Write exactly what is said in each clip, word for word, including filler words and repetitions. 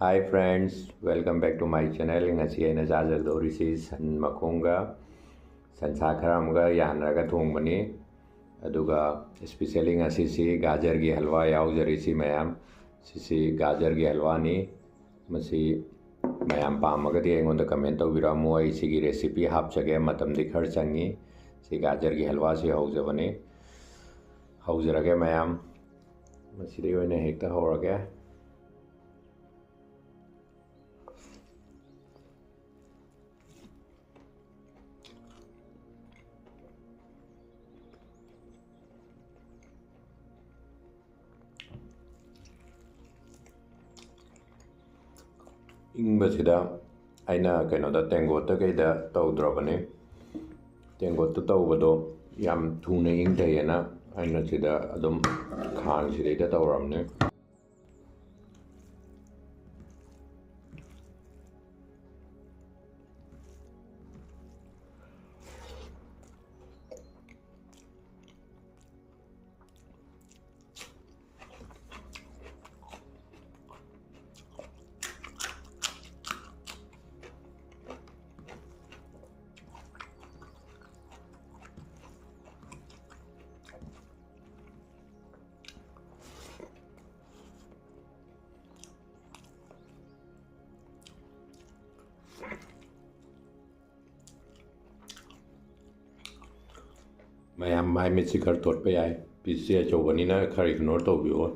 Hi friends, welcome back to my channel. ꯉꯁꯤ ꯑꯩꯅ ꯆꯥꯖꯒꯗꯧꯔꯤꯁꯤ ꯁꯟ ꯃꯈꯣꯡꯒ ꯁꯟꯁꯥ ꯈꯔ ꯑꯃꯒ ꯌꯥꯟꯅꯔꯒ ꯊꯣꯡꯕꯅꯤ꯫ ꯑꯗꯨꯒ especially ꯉꯁꯤꯁꯤ ꯒꯥꯖꯔꯒꯤ ꯍꯜꯋꯥ ꯌꯥꯎꯖꯔꯤꯁꯤ ꯃꯌꯥꯝ꯫ ꯁꯤꯁꯤ ꯒꯥꯖꯔꯒꯤ ꯍꯜꯋꯥꯅꯤ꯫ ꯃꯁꯤ ꯃꯌꯥꯝ ꯄꯥꯝꯃꯒꯗꯤ ꯑꯩꯉꯣꯟꯗ comment ꯇꯧꯕꯤꯔꯛꯑꯝꯃꯨ꯫ ꯑꯩ ꯁꯤꯒꯤ recipe ꯍꯥꯞꯆꯒꯦ꯫ ꯃꯇꯝꯗꯤ ꯈꯔ ꯆꯪꯉꯤ꯫ ꯁꯤ ꯒꯥꯖꯔꯒꯤ ꯍꯜꯋꯥꯁꯤ ꯍꯧꯖꯕꯅꯤ꯫ ꯍꯧꯖꯔꯒꯦ ꯃꯌꯥꯝ꯫ ꯃꯁꯤꯗꯒꯤ ꯑꯣꯏꯅ ꯍꯦꯛꯇ ꯍꯧꯔꯒꯦ꯫ ꯏꯪꯕꯁꯤꯗ ꯑꯩꯅ ꯀꯩꯅꯣꯗ ꯇꯦꯡꯀꯣꯠꯇ ꯀꯩꯗ ꯇꯧꯗ꯭ꯔꯕꯅꯤ꯫ ꯇꯦꯡꯀꯣꯠꯇ ꯇꯧꯕꯗꯣ ꯌꯥꯝ ꯊꯨꯅ ꯏꯪꯊꯩꯌꯦꯅ ꯑꯩꯅ ꯁꯤꯗ ꯑꯗꯨꯝ ꯈꯥꯡꯁꯤꯗꯩꯗ ꯇꯧꯔꯕꯅꯤ꯫ ꯃꯌꯥꯝ ꯃꯥꯏ ꯃꯤꯠꯁꯤ ꯈꯔ ꯊꯣꯠꯄ ꯌꯥꯏ꯫ Piece ꯁꯦ ꯑꯆꯧꯕꯅꯤꯅ ꯈꯔ ignore ꯇꯧꯕꯤꯌꯣ꯫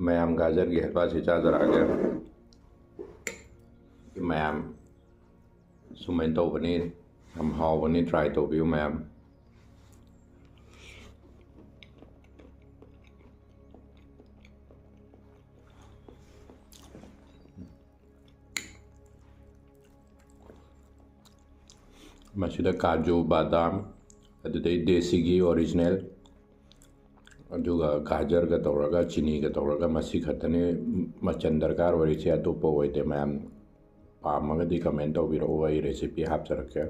ꯃꯌꯥꯝ ꯒꯥꯖꯔꯒꯤ ꯍꯜꯋꯥꯁꯤ ꯆꯥꯖꯔꯛꯑꯒꯦ꯫ ꯃꯌꯥꯝ ꯁꯨꯃꯥꯏꯅ ꯇꯧꯕꯅꯤ, ꯌꯥꯝ ꯍꯥꯎꯕꯅꯤ, try ꯇꯧꯕꯤꯌꯨ ꯃꯌꯥꯝ꯫ ꯃꯁꯤꯗ ꯀꯥꯖꯨ, ꯕꯥꯗꯥꯝ, ꯑꯗꯨꯗꯩ ꯗꯦꯁꯤꯒꯤ original, ꯑꯗꯨꯒ ꯒꯥꯖꯔꯒ ꯇꯧꯔꯒ, ꯆꯤꯅꯤꯒ ꯇꯧꯔꯒ, ꯃꯁꯤ ꯈꯛꯇꯅꯤ ꯃꯆꯜ ꯗꯔꯀꯥꯔ ꯑꯣꯏꯔꯤꯁꯦ, ꯑꯇꯣꯞꯄ ꯑꯣꯏꯗꯦ꯫ ꯃꯌꯥꯝ ꯄꯥꯝꯃꯒꯗꯤ comment ꯇꯧꯕꯤꯔꯛꯎ, ꯑꯩ recipe ꯍꯥꯞꯆꯔꯛꯀꯦ꯫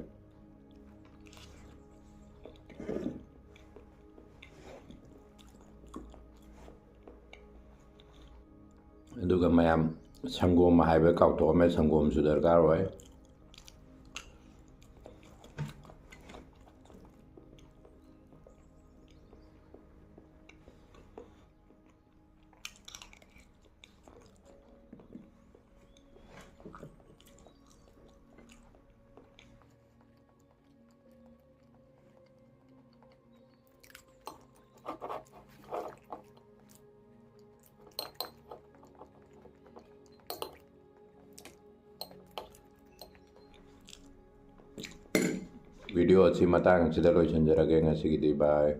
ꯑꯗꯨꯒ ꯃꯌꯥꯝ, ꯁꯪꯒꯣꯝ ꯍꯥꯏꯕ ꯀꯥꯎꯊꯣꯛꯑꯝꯃꯦ, ꯁꯪꯒꯣꯝꯁꯨ ꯗꯔꯀꯥꯔ ꯑꯣꯏ꯫ ꯚꯤꯗꯤꯑꯣ ꯑꯁꯤ ꯃꯇꯥꯡ ꯑꯁꯤꯗ ꯂꯣꯏꯁꯤꯟꯖꯔꯒꯦ ꯉꯁꯤꯒꯤꯗꯤ꯫ ꯕꯥꯏ꯫